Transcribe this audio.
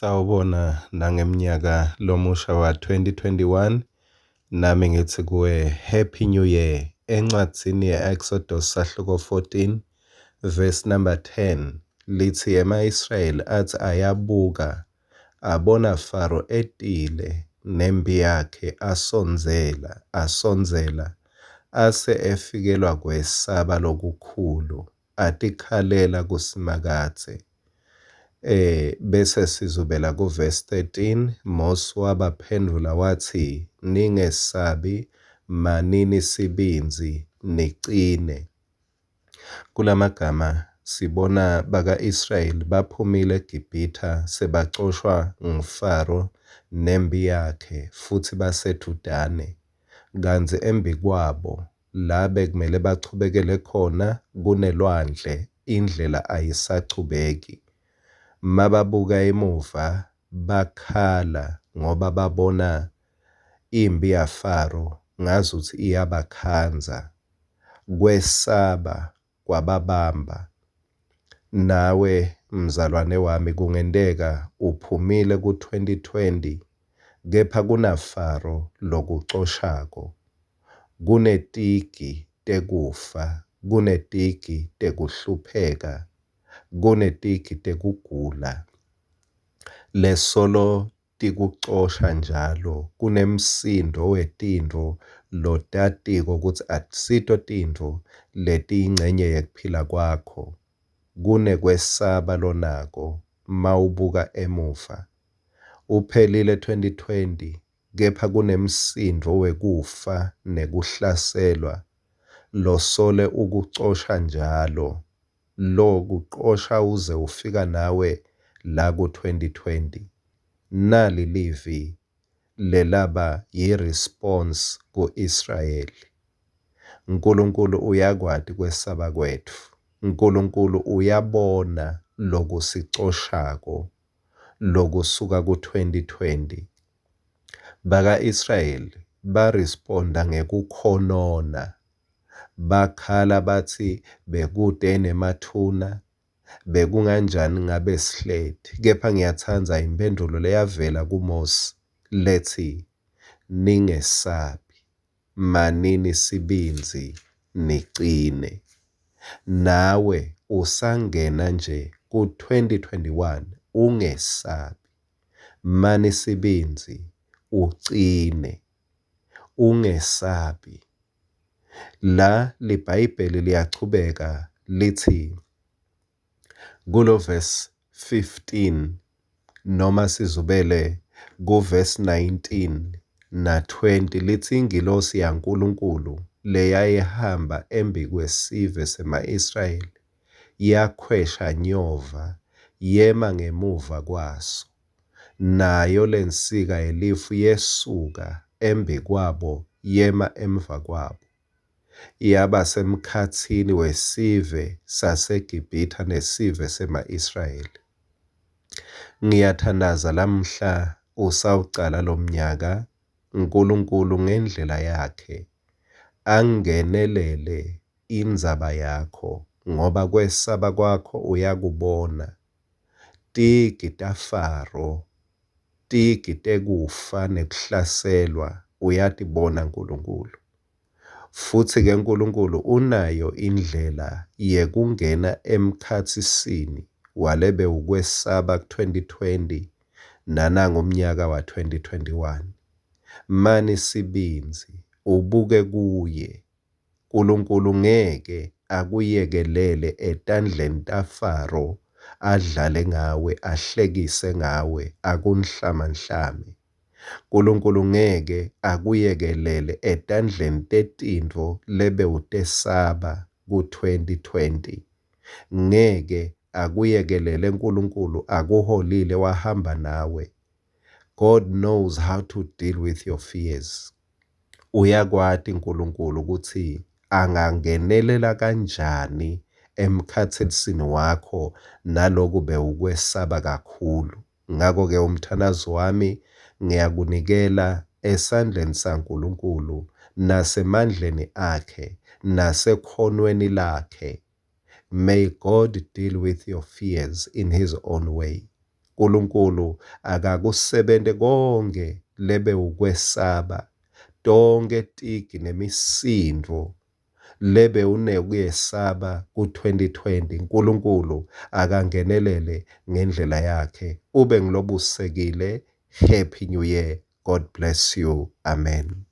Sawubona nangeminyaka lomusha wa-2021, nami ngithi kuwe Happy New Year. Encwadzini ye-Exodus sahluko 14 verse number 10 lithi ema-Israyeli athi ayabuka abona Faro etile nempi yakhe asondzela asondzela ase efikelwa kwesaba lokukhulu atikhalela kuSimakadze. Bese sizobela ku-verse 13. Mose wabaphendvula wathi, ningesabi, manini sibindzi nicine. Kulamagama sibona baka-Israyeli baphumile eGibhithe sebacoshwa nguFaro nempi yakhe futhi basedvutane. Kantsi embikwabo la bekumele bachubekele khona kunelwandle, indlela ayisachubeki. Mababuka emuva bakhala ngoba babona impi yaFaro ngazuthi iyabakhandza. Kwesaba kwababamba. Nawe mzalwane wami kungenteka uphumile ku-2020 kepha kunaFaro lokucoshako. Kunetigi tekufa, kunetigi tekuhlupheka, kunetigi tekugula lesolo tikucosha njalo. Kunemsindo wetintfo lotatiko kutsi akusito tintfo letiyingcenye yekuphila kwakho. Kunekwesaba lonako mawubuka emuva. Uphelile 2020 kepha kunemsindo wekufa nekuhlaselwa losole ukucosha njalo, lokucosha uze ufika nawe la ku-2020. Nali livi lelaba yi-response ku-Israyeli. Nkulunkulu uyakwati kwesaba kwetfu. Nkulunkulu uyabona lokusicoshako lokusuka ku-2020. Baka-Israyeli baresponda ngekukhonona. Bakhala bathi bekute nemathuna, bekunganjani ngabe sihleti. Kepha ngiyatsandza imphendvulo leyavela kuMosi lethi ningesabi, manini sibindzi nicine. Nawe usangena nje ku-2021 ungesabi, mani sibindzi ucine, ungesabi. La liBhayibheli liyachubeka lithi kulo verse 15 noma sizubele ku-verse 19 na-20 lithi ingilosi yaNkulunkulu leyayihamba embikwesive sema-Israyeli yakhwesha nyova yema ngemuva kwaso. Nayo lensika yelifu yesuka embikwabo yema emva kwabo. Yaba semkhatsini wesive saseGibhithe nesive sema-Israyeli. Ngiyathandaza lamhla usawucala lomnyaka, Nkulunkulu ngendlela yakhe angenelele indzaba yakho ngoba kwesaba kwakho uyakubona. Tigi taFaro, tigi tekufa nekuhlaselwa uyatibona Nkulunkulu. Futsi-ke Nkulunkulu unayo indlela yekungena emkhatsisini walebewukwesaba ku-2020 nanangumnyaka wa-2021. Mani sibindzi ubuke kuye. Nkulunkulu ngeke akuyekelele etandleni taFaro adlale ngawe, ahlekise ngawe, akunhlamanhlame. Nkulunkulu ngeke akuyekelele etandleni tetintfo lebewutesaba ku-2020. Ngeke akuyekelele Nkulunkulu akuholile wahamba nawe. God knows how to deal with your fears. Uyakwati Nkulunkulu ukuthi angangenelela kanjani emkhatsini wakho naloku bewukwesaba kakhulu. Ngakho-ke umthandazo wami ngiyakunikela esandleni saNkulunkulu nasemandleni akhe nasekhonweni lakhe. May God deal with your fears in his own way. Nkulunkulu akakusebente konke lebewukwesaba, tonkhe tigi nemisindvo lebewunekuyesaba ku-2020. Nkulunkulu akangenelele ngendlela yakhe. Ube ngulobusekile. Happy New Year. God bless you. Amen.